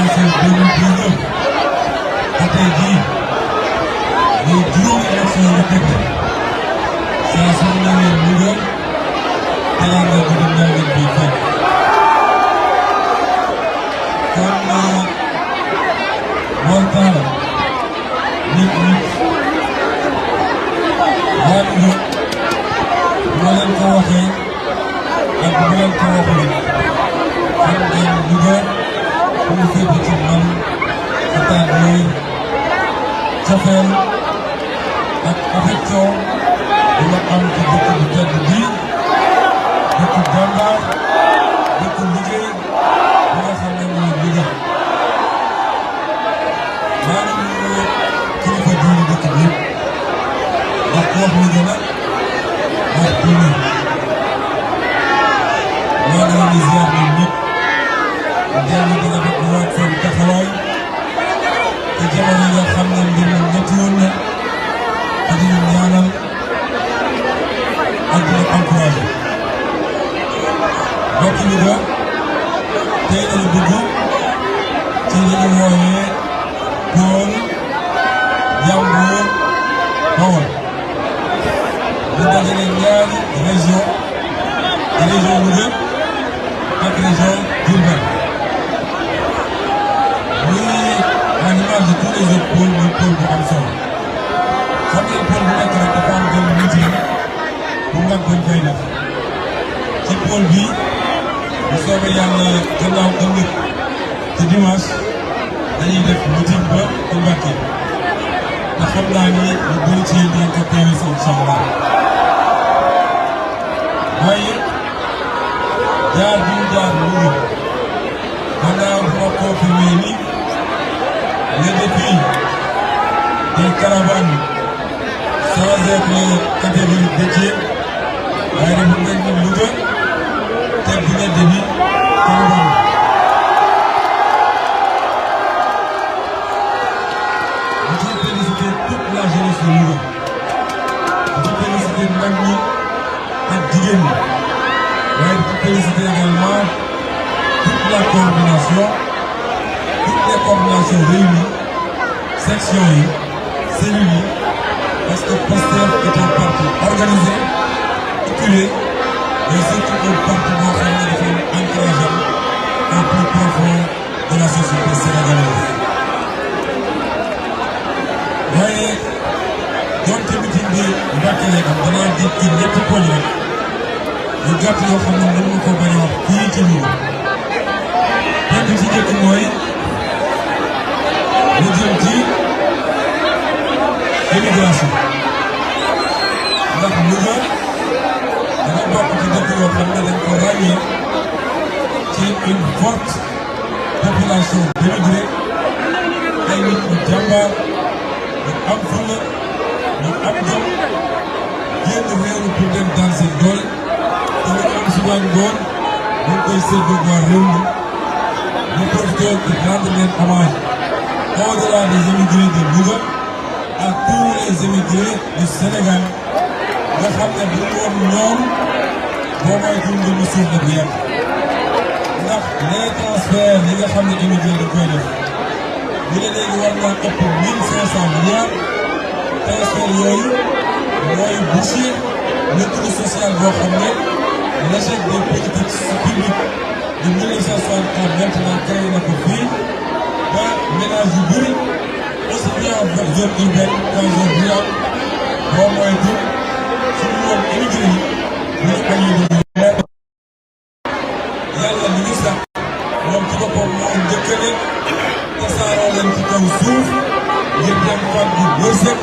présidentielle 2019 ba tey jii muy juróomi élection yu teg saa su ñu ñëwee Louga teraanga bu dem naa leen bii fekk kon montant nit waa Louga bu ma leen ko waxee ak bu ma leen ko waxee xam ngeen Louga bu mu féete ci man c'est-à-dire cofeel ak affection bu ma am ci dëkk bu tedd bii dëkk jàmbaar dëkk liggéey bi nga xam ne mooy Louga maa ngi nuyu kilifa diine dëkk bi yëpp ndax ku wax Louga nag wax diine maa ngi leen di ziar ñun ñëpp dellu di nga def waat seen taxawaay te jamono yi nga xam ne mbir mi métti woon na te di ñu ñaanal ak di leen encouragé mbokk Louga tey dañu dugg ci li ñu wooyee Pôle Yambour Bawol ñu dajale ñaari région Louga ak région Diourbel à l'image de tous les autres pôles muy pôle bu am solo xam ngeen pôle bu nekk rek dafa am benn meeting bu mag buñ koy def ci pôle bi bu soobee yàlla gannaaw ëllëg ci dimanche dañuy def meeting ba ci Mbacké te xam naa ni lu bëri ci yéen dinañ ko teewee si incha allah waaye jaar bi ñu jaar Louga gannaaw bu ma confirmé ni le défi des caravanes sans être catégorie laitière waaye dafa mel ni Louga teg bi ne défi caravane je suis félicité toute la jeunesse de Louga je suis félicité mag ñi ak jigéen ñi waaye je suis félicité également toute la coordination toutes les coordinations réunies sections yi cellules yi parce que Pastef est un parti organisé éculé mais surtout un parti boo xam ne dafa ancrage au plus profond de la société sénégalaise. waaye donte meeting bi Mbacké lay am danaa di ci ñetti poñ rek yu gàtt yoo xam ne mën nga ko bañ a wax fii ci Louga benn bi ci njëkk mooy lu jëm ci immigration ndax Louga dafa bokk ci dëkk yoo xam ne dañ ko ràññee ci une forte population d'émigrés ay nit ñu jàmbaar ñu am fulla ñu am jom génn réew pour dem dans seen doole te lu am suba ngoon ñu ngi koy séddoo waa réew mi ñu profité di rendre leen hommage au-delà des émigrés de Louga à tous les émigrés du Sénégal nga xam ne bu woon ñoom boo moytuwul nga mu suuf bu yàgg ndax les transferts yi nga xam ne émigré dañ koy def ñu ne léegi war naa ëpp 1500 milliards transfert yooyu mooy boucher le trou social boo xam ne l'échec des politiques publiques de 1960 maintenant créé na ko fii ba ménage yu bëri aussi bien en zone urbaine qu'en zone rurale boo moytu suñu woon émigré yi ñu añee dañuy leer yàlla li ñu sax moom ci boppam moo njëkkale tasaaroo leen ci kaw suuf ngir dem fàggu wërsëg